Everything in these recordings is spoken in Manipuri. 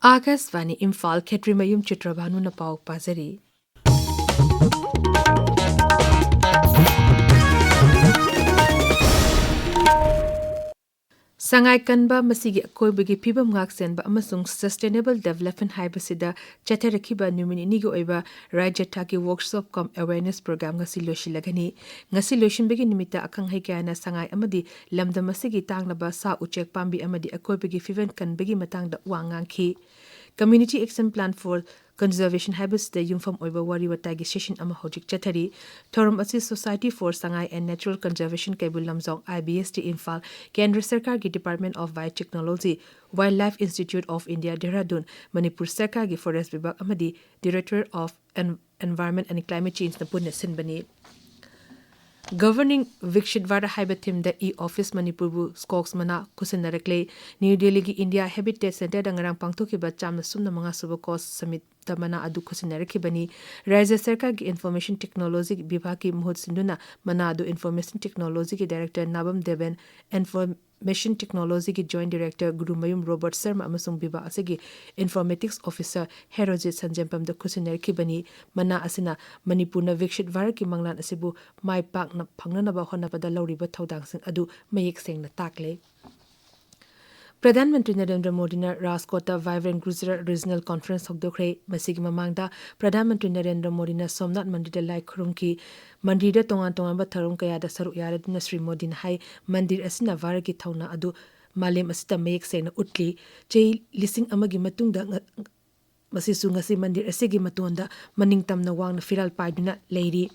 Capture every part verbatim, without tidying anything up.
ꯑꯥꯀꯥꯁꯕꯥꯅꯤ ꯏꯝꯐꯥꯜ, ꯈꯦꯇ꯭ꯔꯤꯃꯌꯨꯝ ꯆꯤꯇ꯭ꯔꯚꯥꯅꯨꯅ ꯄꯥꯎ ꯄꯥꯖꯔꯤ꯫ ꯁꯉꯥꯏ ꯀꯟꯕ, ꯃꯁꯤꯒꯤ ꯑꯀꯣꯏꯕꯒꯤ ꯐꯤꯕꯝ ꯉꯥꯛꯁꯦꯟꯕ ꯑꯃꯁꯨꯡ sustainable development ꯍꯥꯏꯕꯁꯤꯗ ꯆꯠꯊꯔꯛꯈꯤꯕ ꯅꯨꯃꯤꯠ ꯅꯤꯅꯤꯒꯤ ꯑꯣꯏꯕ ꯔꯥꯖ꯭ꯌ ꯊꯥꯛꯀꯤ workshop cum awareness program ꯉꯁꯤ ꯂꯣꯏꯁꯤꯜꯂꯒꯅꯤ꯫ ꯉꯁꯤ ꯂꯣꯏꯁꯤꯟꯕꯒꯤ ꯅꯨꯃꯤꯠꯇ ꯑꯈꯪ ꯑꯍꯩ ꯀꯌꯥꯅ ꯁꯉꯥꯏ ꯑꯃꯗꯤ ꯂꯝꯗꯝ ꯑꯁꯤꯒꯤ ꯇꯥꯡꯂꯕ ꯁꯥ ꯎꯆꯦꯛ, ꯄꯥꯝꯕꯤ ꯑꯃꯗꯤ ꯑꯀꯣꯏꯕꯒꯤ ꯐꯤꯕꯝ ꯀꯟꯕꯒꯤ ꯃꯇꯥꯡꯗ ꯋꯥ ꯉꯥꯡꯈꯤ꯫ Community Action Plan for Conservation ꯍꯥꯏꯕꯁꯤꯗ ꯌꯨꯝꯐꯝ ꯑꯣꯏꯕ ꯋꯥꯔꯤ ꯋꯥꯇꯥꯏꯒꯤ session ꯑꯃ ꯍꯧꯖꯤꯛ ꯆꯠꯊꯔꯤ꯫ ꯊꯧꯔꯝ ꯑꯁꯤ Society for Sangai and Natural Conservation Keibul Lamjao, I B S T Imphal, ꯀꯦꯟꯗ꯭ꯔ ꯁꯔꯀꯥꯔꯒꯤ Department of Biotechnology, Wildlife Institute of India Dehradun, Manipur ꯁꯔꯀꯥꯔꯒꯤ Forest ꯕꯤꯚꯥꯒ ꯑꯃꯗꯤ Directorate of En-, Environment and Climate Changeꯅ ꯄꯨꯟꯅ ꯁꯤꯟꯕꯅꯤ꯫ Governing Viksit Bharat ꯍꯥꯏꯕ themeꯗ e-office ꯃꯅꯤꯄꯨꯔꯕꯨ ꯁ꯭ꯀꯣꯛꯁ ꯃꯅꯥ ꯈꯨꯠꯁꯤꯟꯅꯔꯛꯂꯦ꯫ ꯅ꯭ꯌꯨ ꯗꯦꯜꯂꯤꯒꯤ India Habitat Centreꯗ ꯉꯔꯥꯡ ꯄꯥꯡꯊꯣꯛꯈꯤꯕ ꯆꯥꯝꯃ ꯁꯨꯞꯅ ꯃꯉꯥ ꯁꯨꯕ ꯀꯣꯁ ꯁꯃꯤꯠꯇ ꯃꯅꯥ ꯑꯗꯨ ꯈꯨꯠꯁꯤꯟꯅꯔꯛꯈꯤꯕꯅꯤ꯫ ꯔꯥꯖ꯭ꯌ ꯁꯔꯀꯥꯔꯒꯤ Information Technology ꯕꯤꯚꯥꯒꯀꯤ ꯃꯍꯨꯠ ꯁꯤꯟꯗꯨꯅ ꯃꯅꯥ ꯑꯗꯨ Information Technologyꯒꯤ Director ꯅꯥꯕꯝ ꯗꯦꯕꯦꯟ, Information Technologyꯒꯤ Joint Director Gurumayum Robert Sharma ꯑꯃꯁꯨꯡ ꯕꯤꯚꯥꯒ ꯑꯁꯤꯒꯤ Informatics Officer ꯍꯦꯔꯣꯖꯤꯠ ꯁꯟꯖꯦꯝꯄꯝꯗ ꯈꯨꯠꯁꯤꯟꯅꯔꯛꯈꯤꯕꯅꯤ꯫ ꯃꯅꯥ ꯑꯁꯤꯅ ꯃꯅꯤꯄꯨꯔꯅ ꯚꯤꯛꯁꯤꯠ ꯚꯥꯔꯠꯀꯤ ꯃꯪꯂꯥꯟ ꯑꯁꯤꯕꯨ ꯃꯥꯏ ꯄꯥꯛꯅ ꯐꯪꯅꯅꯕ ꯍꯣꯠꯅꯕꯗ ꯂꯧꯔꯤꯕ ꯊꯧꯗꯥꯡꯁꯤꯡ ꯑꯗꯨ ꯃꯌꯦꯛ ꯁꯦꯡꯅ ꯇꯥꯛꯂꯦ꯫ ꯄ꯭ꯔꯙꯥꯟ ꯃꯟꯇ꯭ꯔꯤ ꯅꯔꯦꯟꯗ꯭ꯔ ꯃꯣꯗꯤꯅ ꯔꯥꯖꯀꯣꯠꯇ Vibrant Gujarat Regional Conference ꯍꯧꯗꯣꯛꯈ꯭ꯔꯦ꯫ ꯃꯁꯤꯒꯤ ꯃꯃꯥꯡꯗ ꯄ꯭ꯔꯙꯥꯟ ꯃꯟꯇ꯭ꯔꯤ ꯅꯔꯦꯟꯗ꯭ꯔ ꯃꯣꯗꯤꯅ ꯁꯣꯝꯅꯥꯊ ꯃꯟꯗꯤꯔꯗ ꯂꯥꯏ ꯈꯨꯔꯨꯝꯈꯤ꯫ ꯃꯟꯗꯤꯔꯗ ꯇꯣꯉꯥꯟ ꯇꯣꯉꯥꯟꯕ ꯊꯧꯔꯝ ꯀꯌꯥꯗ ꯁꯔꯨꯛ ꯌꯥꯔꯗꯨꯅ ꯁ꯭ꯔꯤ ꯃꯣꯗꯤꯅ ꯍꯥꯏ, ꯃꯟꯗꯤꯔ ꯑꯁꯤꯅ ꯚꯥꯔꯠꯀꯤ ꯊꯧꯅꯥ ꯑꯗꯨ ꯃꯥꯂꯦꯝ ꯑꯁꯤꯗ ꯃꯌꯦꯛ ꯁꯦꯡꯅ ꯎꯠꯂꯤ꯫ ꯆꯍꯤ ꯂꯤꯁꯤꯡ ꯑꯃꯒꯤ ꯃꯇꯨꯡꯗ ꯉ-, ꯃꯁꯤꯁꯨ ꯉꯁꯤ ꯃꯟꯗꯤꯔ ꯑꯁꯤꯒꯤ ꯃꯇꯣꯟꯗ ꯃꯅꯤꯡ ꯇꯝꯅ ꯋꯥꯡꯅ ꯐꯤꯔꯥꯜ ꯄꯥꯏꯗꯨꯅ ꯂꯩꯔꯤ꯫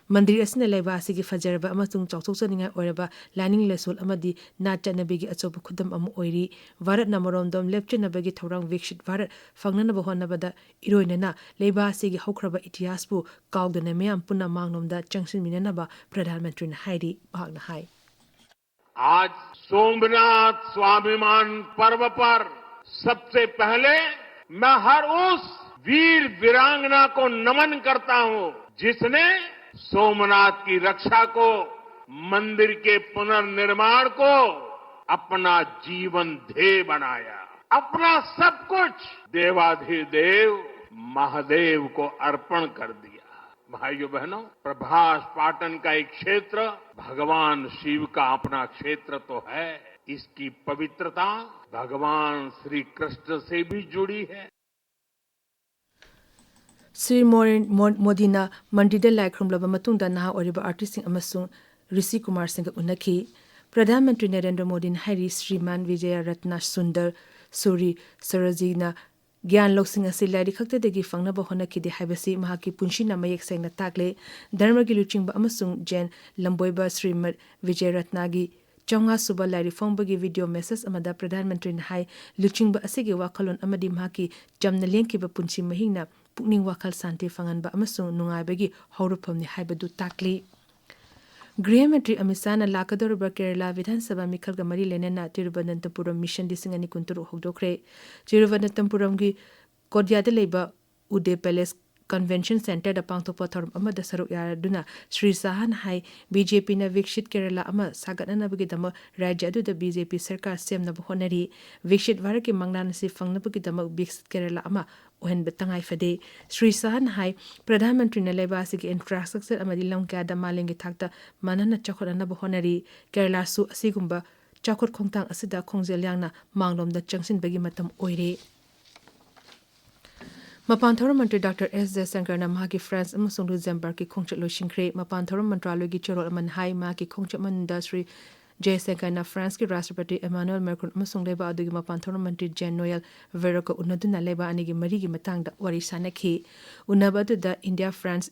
ꯃꯟꯗꯤꯔ ꯑꯁꯤꯅ ꯂꯩꯕꯥꯛ ꯑꯁꯤꯒꯤ ꯐꯖꯔꯕ ꯑꯃꯁꯨꯡ ꯆꯥꯎꯊꯣꯛꯆꯅꯤꯡꯉꯥꯏ ꯑꯣꯏꯔꯕ ꯂꯥꯏꯅꯤꯡ ꯂꯥꯏꯁꯣꯜ ꯑꯃꯗꯤ ꯅꯥꯠ ꯆꯠꯅꯕꯤꯒꯤ ꯑꯆꯧꯕ ꯈꯨꯗꯝ ꯑꯃ ꯑꯣꯏꯔꯤ꯫ ꯚꯥꯔꯠꯅ ꯃꯔꯣꯝꯗꯣꯝ ꯂꯦꯞꯆꯅꯕꯒꯤ ꯊꯧꯔꯥꯡ ꯚꯤꯛꯁꯤꯠ ꯚꯥꯔꯠ ꯐꯪꯅꯅꯕ ꯍꯣꯠꯅꯕꯗ ꯏꯔꯣꯏꯅꯅ ꯂꯩꯕꯥꯛ ꯑꯁꯤꯒꯤ ꯍꯧꯈ꯭ꯔꯕ ꯏꯇꯤꯍꯥꯁꯄꯨ ꯀꯥꯎꯗꯅ ꯃꯤꯌꯥꯝ ꯄꯨꯟꯅ ꯃꯥꯡꯂꯣꯝꯗ ꯆꯪꯁꯤꯟꯃꯤꯟꯅꯅꯕ ꯄ꯭ꯔꯙꯥꯟ ꯃꯟꯇ꯭ꯔꯤꯅ ꯍꯥꯏꯔꯤ꯫ ꯃꯍꯥꯛꯅ ꯍꯥꯏ, आज सोमनाथ स्वाभिमान पर्व पर सबसे पहले मैं हर उस वीर वीरांगना को नमन करता हूं, जिसने सोमनाथ की रक्षा को, मंदिर के पुनर्निर्माण को अपना जीवन ध्येय बनाया। अपना सब कुछ देवाधिदेव महादेव को अर्पण कर दिया। भाइयों बहनों, प्रभास पाटन का एक क्षेत्र भगवान शिव का अपना क्षेत्र तो है, इसकी पवित्रता भगवान श्री कृष्ण से भी जुड़ी है। ꯁ꯭ꯔꯤ ꯃꯣꯔꯦꯟ-, ꯃꯣ-, ꯃꯣꯗꯤꯅ ꯃꯟꯗꯤꯔꯗ ꯂꯥꯏ ꯈꯨꯔꯨꯝꯂꯕ ꯃꯇꯨꯡꯗ ꯅꯍꯥ ꯑꯣꯏꯔꯤꯕ ꯑꯥꯔꯇꯤꯁꯁꯤꯡ ꯑꯃꯁꯨꯡ ꯔꯤꯁꯤ ꯀꯨꯃꯥꯔ ꯁꯤꯡꯒ ꯎꯅꯈꯤ꯫ ꯄ꯭ꯔꯙꯥꯟ ꯃꯟꯇ꯭ꯔꯤ ꯅꯔꯦꯟꯗ꯭ꯔ ꯃꯣꯗꯤꯅ ꯍꯥꯏꯔꯤ, ꯁ꯭ꯔꯤꯃꯥꯟ ꯕꯤꯖꯌ ꯔꯠꯅ ꯁꯨꯟꯗꯔ ꯁꯨꯔꯤ ꯁꯔꯣꯖꯤꯅ ꯒ꯭ꯌꯥꯟ ꯂꯧꯁꯤꯡ ꯑꯁꯤ ꯂꯥꯏꯔꯤꯛ ꯈꯛꯇꯗꯒꯤ ꯐꯪꯅꯕ ꯍꯣꯠꯅꯈꯤꯗꯦ ꯍꯥꯏꯕꯁꯤ ꯃꯍꯥꯛꯀꯤ ꯄꯨꯟꯁꯤꯅ ꯃꯌꯦꯛ ꯁꯦꯡꯅ ꯇꯥꯛꯂꯦ꯫ ꯙꯔꯃꯒꯤ ꯂꯨꯆꯤꯡꯕ ꯑꯃꯁꯨꯡ ꯖꯦꯟ ꯂꯝꯕꯣꯏꯕ ꯁ꯭ꯔꯤꯃꯠ ꯕꯤꯖꯌ ꯔꯠꯅꯒꯤ ꯆꯥꯝꯃꯉꯥ ꯁꯨꯕ ꯂꯥꯏꯔꯤꯛ ꯐꯣꯡꯕꯒꯤ ꯚꯤꯗꯤꯑꯣ ꯃꯦꯁꯦꯖ ꯑꯃꯗ ꯄ꯭ꯔꯙꯥꯟ ꯃꯟꯇ꯭ꯔꯤꯅ ꯍꯥꯏ, ꯂꯨꯆꯤꯡꯕ ꯑꯁꯤꯒꯤ ꯋꯥꯈꯜꯂꯣꯟ ꯑꯃꯗꯤ ꯃꯍꯥꯛꯀꯤ ꯆꯝꯅ ꯂꯦꯟꯈꯤꯕ ꯄꯨꯟꯁꯤ ꯃꯍꯤꯡꯅ ꯄꯨꯛꯅꯤꯡ ꯋꯥꯈꯜ ꯁꯥꯟꯇꯤ ꯐꯪꯍꯟꯕ ꯑꯃꯁꯨꯡ ꯅꯨꯡꯉꯥꯏꯕꯒꯤ ꯍꯧꯔꯛꯐꯝꯅꯤ ꯍꯥꯏꯕꯗꯨ ꯇꯥꯛꯂꯤ꯫ ꯒ꯭ꯔꯤꯍ ꯃꯟꯇ꯭ꯔꯤ ꯑꯃꯤꯠ ꯁꯥꯍꯅ ꯂꯥꯛꯀꯗꯧꯔꯤꯕ ꯀꯦꯔꯂꯥ ꯕꯤꯙꯥꯟ ꯁꯚꯥ ꯃꯤꯈꯜꯒ ꯃꯔꯤ ꯂꯩꯅꯅ ꯇꯤꯔꯨꯕꯅꯟꯇꯄꯨꯔꯝ ꯃꯤꯁꯟ ꯂꯤꯁꯤꯡ ꯑꯅꯤ ꯀꯨꯟꯇꯔꯨꯛ ꯍꯧꯗꯣꯛꯈ꯭ꯔꯦ꯫ ꯇꯤꯔꯨꯕꯅꯟꯇꯄꯨꯔꯝꯒꯤ ꯀꯣꯗ꯭ꯌꯥꯗ ꯂꯩꯕ ꯎꯗꯦ ꯄꯦꯂꯦꯁ ꯀꯟꯚꯦꯟꯁꯟ ꯁꯦꯟꯇꯔꯗ ꯄꯥꯡꯊꯣꯛꯄ ꯊꯧꯔꯝ ꯑꯃꯗ ꯁꯔꯨꯛ ꯌꯥꯗꯨꯅ ꯁ꯭ꯔꯤ ꯁꯥꯍꯅ ꯍꯥꯏ, ꯕꯤ ꯖꯦ ꯄꯤꯅ ꯕꯤꯛꯁꯤꯠ ꯀꯦꯔꯂꯥ ꯑꯃ ꯁꯥꯒꯠꯅꯅꯕꯒꯤꯗꯃꯛ ꯔꯥꯖ꯭ꯌ ꯑꯗꯨꯗ ꯕꯤ ꯖꯦ ꯄꯤ ꯁꯔꯀꯥꯔ ꯁꯦꯝꯅꯕ ꯍꯣꯠꯅꯔꯤ꯫ ꯕꯤꯛꯁꯤꯠ ꯚꯥꯔꯠꯀꯤ ꯃꯪꯂꯥꯟ ꯑꯁꯤ ꯐꯪꯅꯕꯒꯤꯗꯃꯛ ꯕꯤꯛꯁꯤꯠ ꯀꯦꯔꯂꯥ ꯑꯃ ꯑꯣꯏꯍꯟꯕ ꯇꯉꯥꯏ ꯐꯗꯦ꯫ ꯁ꯭ꯔꯤ ꯁꯥꯍꯅ ꯍꯥꯏ, ꯄ꯭ꯔꯙꯥꯟ ꯃꯟꯇ꯭ꯔꯤꯅ ꯂꯩꯕꯥꯛ ꯑꯁꯤꯒꯤ ꯏꯟꯐ꯭ꯔꯥꯁ꯭ꯇ꯭ꯔꯛꯆꯔ ꯑꯃꯗꯤ ꯂꯝ ꯀꯌꯥꯗ ꯃꯥꯂꯦꯝꯒꯤ ꯊꯥꯛꯇ ꯃꯥꯟꯅꯅ ꯆꯥꯎꯈꯠꯅꯅꯕ ꯍꯣꯠꯅꯔꯤ꯫ ꯀꯦꯔꯂꯥꯁꯨ ꯑꯁꯤꯒꯨꯝꯕ ꯆꯥꯎꯈꯠ ꯈꯣꯡꯊꯥꯡ ꯑꯁꯤꯗ ꯈꯣꯡꯖꯦꯜ ꯌꯥꯡꯅ ꯃꯥꯡꯂꯣꯝꯗ ꯆꯪꯁꯤꯟꯕꯒꯤ ꯃꯇꯝ ꯑꯣꯏꯔꯦ꯫ ꯃꯄꯥꯟ ꯊꯧꯔꯝ ꯃꯟꯇ꯭ꯔꯤ ꯗꯥꯛꯇꯔ ꯑꯦꯁ ꯖꯌꯁꯪꯀꯔꯅ ꯃꯍꯥꯛꯀꯤ ꯐ꯭ꯔꯥꯟꯁ ꯑꯃꯁꯨꯡ ꯂꯨꯖꯦꯝꯕꯔꯒꯀꯤ ꯈꯣꯡꯆꯠ ꯂꯣꯏꯁꯤꯟꯈ꯭ꯔꯦ꯫ ꯃꯄꯥꯟ ꯊꯧꯔꯝ ꯃꯟꯇ꯭ꯔꯥꯂꯣꯏꯒꯤ ꯆꯦꯔꯣꯜ ꯑꯃꯅ ꯍꯥꯏ, ꯃꯍꯥꯛꯀꯤ ꯈꯣꯡꯆꯠ ꯃꯅꯨꯡꯗ ꯁ꯭ꯔꯤ ꯖꯌꯁꯪꯀꯔꯅ ꯐ꯭ꯔꯥꯟꯁꯀꯤ ꯔꯥꯁꯇ꯭ꯔꯄꯇꯤ ꯏꯃꯥꯅꯨꯑꯦꯜ ꯃꯦꯀ꯭ꯔꯣꯟ ꯑꯃꯁꯨꯡ ꯂꯩꯕꯥꯛ ꯑꯗꯨꯒꯤ ꯃꯄꯥꯟ ꯊꯧꯔꯝ ꯃꯟꯇ꯭ꯔꯤ ꯖꯦꯟ ꯅꯣꯌꯦꯜ ꯕꯦꯔꯣꯛꯀ ꯎꯅꯗꯨꯅ ꯂꯩꯕꯥꯛ ꯑꯅꯤꯒꯤ ꯃꯔꯤꯒꯤ ꯃꯇꯥꯡꯗ ꯋꯥꯔꯤ ꯁꯥꯅꯈꯤ꯫ ꯎꯅꯕ ꯑꯗꯨꯗ India France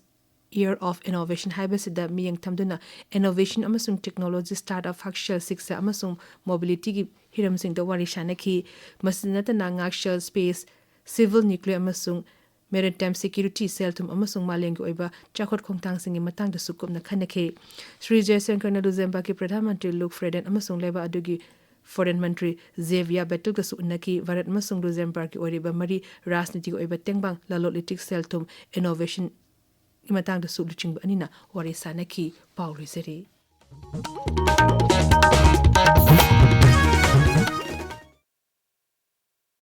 Year of Innovation ꯍꯥꯏꯕꯁꯤꯗ ꯃꯤꯠꯌꯦꯡ ꯊꯝꯗꯨꯅ innovation ꯑꯃꯁꯨꯡ technology, startup, ꯍꯛꯁꯦꯜ, ꯁꯤꯛꯁꯥ ꯑꯃꯁꯨꯡ mobility ꯒꯤ ꯍꯤꯔꯝꯁꯤꯡꯗ ꯋꯥꯔꯤ ꯁꯥꯅꯈꯤ꯫ ꯃꯁꯤꯗ ꯅꯠꯇꯅ ꯉꯥꯛꯁꯦꯜ, space, civil, nuclear ꯑꯃꯁꯨꯡ maritime security, ꯁꯦꯜ-ꯊꯨꯝ ꯑꯃꯁꯨꯡ ꯃꯥꯂꯦꯝꯒꯤ ꯑꯣꯏꯕ ꯆꯥꯎꯈꯠ ꯈꯣꯡꯊꯥꯡꯁꯤꯡꯒꯤ ꯃꯇꯥꯡꯗꯁꯨ ꯀꯨꯞꯅ ꯈꯟꯅꯈꯤ꯫ ꯁ꯭ꯔꯤ ꯖꯌꯁꯪꯀꯔꯅ ꯂꯨꯖꯦꯝꯕꯥꯔꯒꯀꯤ ꯄ꯭ꯔꯙꯥꯟ ꯃꯟꯇ꯭ꯔꯤ ꯂꯨꯛ ꯐ꯭ꯔꯦꯗꯦꯟ ꯑꯃꯁꯨꯡ ꯂꯩꯕꯥꯛ ꯑꯗꯨꯒꯤ ꯐꯣꯔꯦꯟ ꯃꯟꯇ꯭ꯔꯤ ꯖꯦꯚꯤꯌꯥ ꯕꯦꯇꯜꯒꯁꯨ ꯎꯅꯈꯤ꯫ ꯚꯥꯔꯠ ꯑꯃꯁꯨꯡ ꯂꯨꯖꯦꯝꯕꯥꯔꯒꯀꯤ ꯑꯣꯏꯔꯤꯕ ꯃꯔꯤ ꯔꯥꯖꯅꯤꯇꯤꯒꯤ ꯑꯣꯏꯕ ꯇꯦꯡꯕꯥꯡ, ꯂꯂꯣꯟ ꯏꯇꯤꯛ, ꯁꯦꯜ-ꯊꯨꯝ, innovation ꯒꯤ ꯃꯇꯥꯡꯗꯁꯨ ꯂꯨꯆꯤꯡꯕ ꯑꯅꯤꯅ ꯋꯥꯔꯤ ꯁꯥꯅꯈꯤ꯫ ꯄꯥꯎ ꯂꯣꯏꯖꯔꯦ꯫